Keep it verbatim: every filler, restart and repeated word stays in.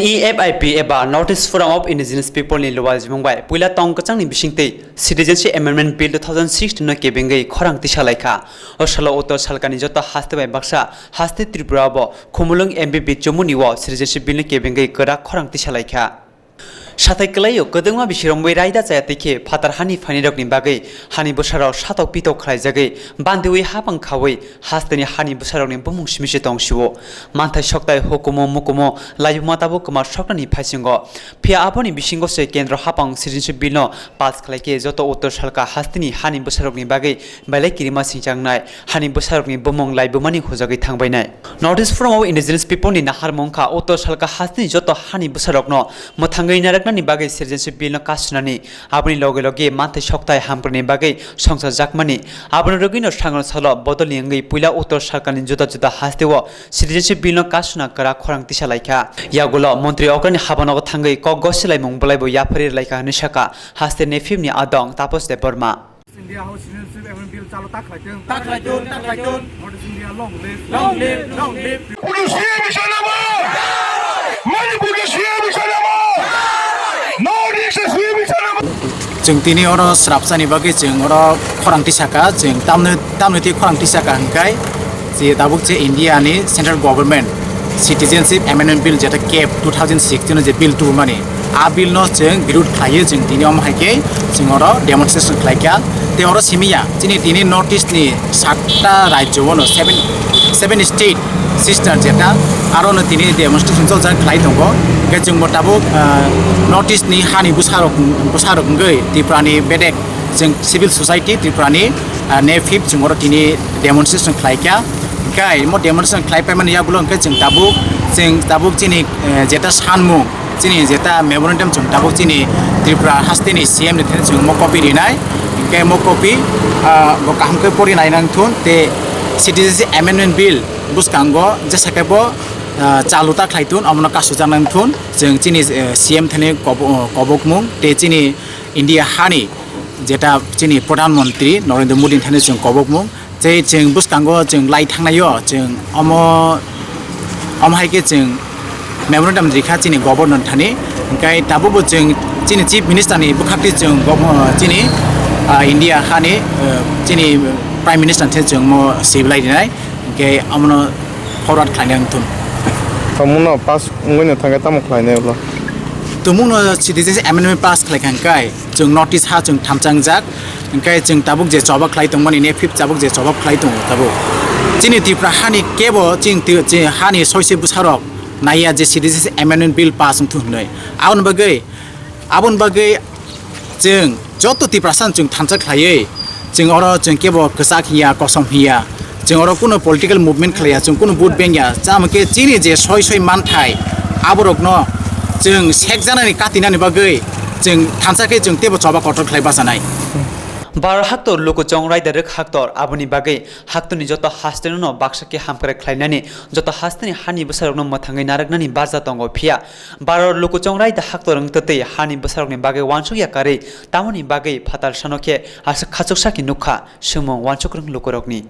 N F I P eba North East Forum of Indigenous People ni luwal jimung bai puila tong kwchangni bisingtwi Citizenship Amendment Bill two thousand sixteen no kebengwi khorang tisa laikha. O salo Uttor Salkani joto haste bai baksa haste Tripura bo Khumulwng M B B Chumuni o Citizenship Bill no kebengwi kwrak khorang tisa laikha. Sathai kwlaio kwdwngma bisirok bai raida chaya twi khe phatar hani phainirokni bagwi hani bwsarok satok pitok khlaijagwi bandiwi hapang khaui hasteni hani bwsarokni bumung simi se tong sio. Manthai soktai hukumu mukumu laibuma tabuk kwma soknani phaisingo. Phiya aboni bisingo se kendro hapang Citizenship Bill no pass khlai khe joto Uttor Salka hasteni hani bwsarokni bagwi belai kirima singchangnai, hani bwsarokni bumung laibumani hujagwi thangbainai. North East Forum of Indigenous People ni naharmung kha Uttor Salka hasteni joto hani bwsarokno mwthangwi narwknani bagwi Citizenship Bill no kasunani, aboni loge loge manthai soktai hamkrai ni bagwi songcha jakmani. Aboni rwgwino sangno salo bodolni wngwi puila Uttor Salkani juda juda hasteo Citizenship Bill no kasuna kwrak khorang tisa laikha. Yagulo montri okrani habanogo thangwi kok gosi laimung bolaibo yaphari rwlaikha hwnwi sakha haste N F I P ni adong Taposh Debbarma. India House Citizenship Amendment Bill chalo ta khlai tong. Ta khlai tong, ta khlai tong. North East India long live. Long live, long live. Manipur ke C M Isha Namo! Manipur ke C M Isha Namo! North East ke C M Isha Namo! Chwng tini oro srapsani bagwi chwng oro khorang tisaka, chwng tamni, tamni twi khorang tisaka hwnkhe je tabuk je India ni Central Government Citizenship Amendment Bill jeta kep two thousand sixteen je bill tubumani, a bill no chwng birud khlaiwi chwng tini omo hai khe chwng oro demonstration khlaikha. Tei oro simi ya, chini tini North East ni satta rajyo bono seven, seven state sister jeta aro no tini demonstration chol jak khlai tongo. Hwnkhe chwng bo tabuk, ah, North East ni hani bwsarok, bwsarok wngwi Tripura ni bedek chwng civil society Tripura ni, ah, N F I P chwng oro tini demonstration khlaikha. Hwnkhe mo demonstration khlai paimani yagulo hwnkhe chwng tabuk, chwng tabuk chini, eh, jeta sanmung, chini jeta memorandum chwng tabuk chini Tripura hasteni C M ni thani chwng mo copy rinai, hwnkhe mo copy, ah, bo kaham khe pori nai nang thun, tei Citizenship Amendment Bill bwskango jesa khe bo, ah, chalu ta khlai thun, omono kasujak nang thun, chwng chini, eh, C M thani kobo-, kobokmung tei chini India hani jeta chini Pradhan Mantri Narendra Modi thani chwng kobokmung. Tei chwng bwskango chwng lai thangnaio, chwng omo, omo hai khe chwng memorandum rikha chini governor thani. Hwnkhe tabukbo chwng chini chief minister ni bwkhaktwi chwng gob-, chini, ah, India hani, ah, chini prime minister thani chwng mo sibilai rinai. Hwnkhe omono forward khlainai wngthun. Tongmungno pass wngwi no thangkhe tamo khlainai ulo? Tongmungno citizenship amendment pass khlaikha hwnkhe chwng notice ha chwng thamchangjak, hwnkhe chwng tabuk je choba khlai tongmani, ne fifth tabuk je choba khlai tongo tabuk. Chini Tripura hani kebo chini ti-, chini hani soise bwsarok naiya je citizenship amendment bill pass wngthun hwnwi. Aboni bagwi, aboni bagwi chwng joto Tiprasa chwng thansa khlaiwi, chwng oro chwng kebo kwchak hiya, kosom hiya, chwng oro kuno political movement khlaiya, chwng kuno vote bengya, chama khe chini je soi soi manthai, aborokno chwng sekjanani katinani bagwi chwng thansa khe chwng teibo choba kotor khlai bachanai. Bharat haktor lukuchong raida rwk haktor, aboni bagwi haktorni joto hasteni no baksa khe hamkrai khlainani, joto hasteni hani bwsarokno mwthangwi narwknani barja tongo, phiya Bharat lukuchong raida haktor wng twtwi hani bwsarokni bagwi uansuk ya karwi, tamoni bagwi phatar sano khe aswk khachuksa khe nukha, swngmung uansuk rwng lukurokni.